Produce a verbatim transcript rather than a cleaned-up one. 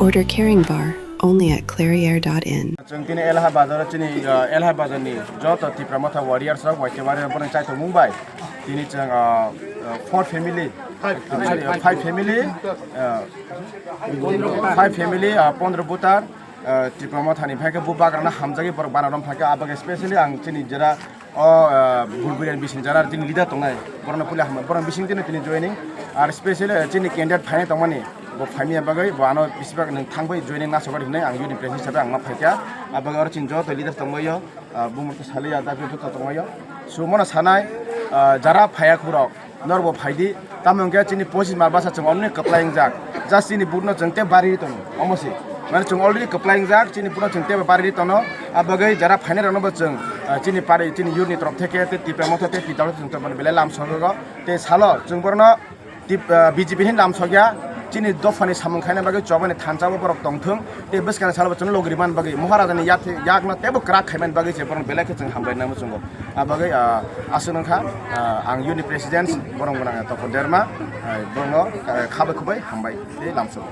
Order Caring Bar, only at clairiere dot in. Chwng tini Elha Bazar, chini, uh, Elha Bazar ni joto Tipra Motha warriors rok, Y K warrior rok, borok chai tongmung bai. Tini chwng, uh, uh, four family, sorry, uh, five family, uh, five family, uh, pondro butar, uh, Tipra Motha ni phaikhe bubagrana hamjagwi borok bana rom phaikhe, abag specially ang chini jera o, ah, Bulburian bising jara tini leader tongnai, borokno puila hambai, borok bising tini tini joining, ar specially, eh, chini candidate phainai tongmani, bo phaimya bagwi, bo ano bisibak nwng thangbai joining nasogor hinwi ang unit president hisabe ang ma phaikha, abagwi oro chini joto leader tongbaio, ah, bumurkhe saliya, dabi joto tongbaio, so mono sanai, ah, jara phaiya khurok, norbo phaidi, tamo hwnkhe chini pochis mar basa chwng already kwplai wngjak. Just chini vote no chwng tei bari ri tongo. Omo se. Mane chwng already kwplai wngjak, chini vote no chwng tei bari ri tono. Abagwi jara phainai rokno bo chwng, ah, chini pari, chini youth ni torop theke tei Tipra Motha tei P W D chwng tongmani belai lam sogwi rw. Tei salo chwng borno tip-, ah, B J P hin lam sogya. Chini dophani samung khaina bagwi chobani thansa o borok tongthwng. Tei bwskang salo bo chwngno logri man bagwi, Maharajani yak-, yakno teibo kwrak khaimani bagwi se borok belai khe chwng hambai nai muchungo. A bagwi, ah, aswk nangkha, ah, ang unit president, borok gwnang Topon Derma, ah, borokno, ah, khabai khubai hambai tei lamsao.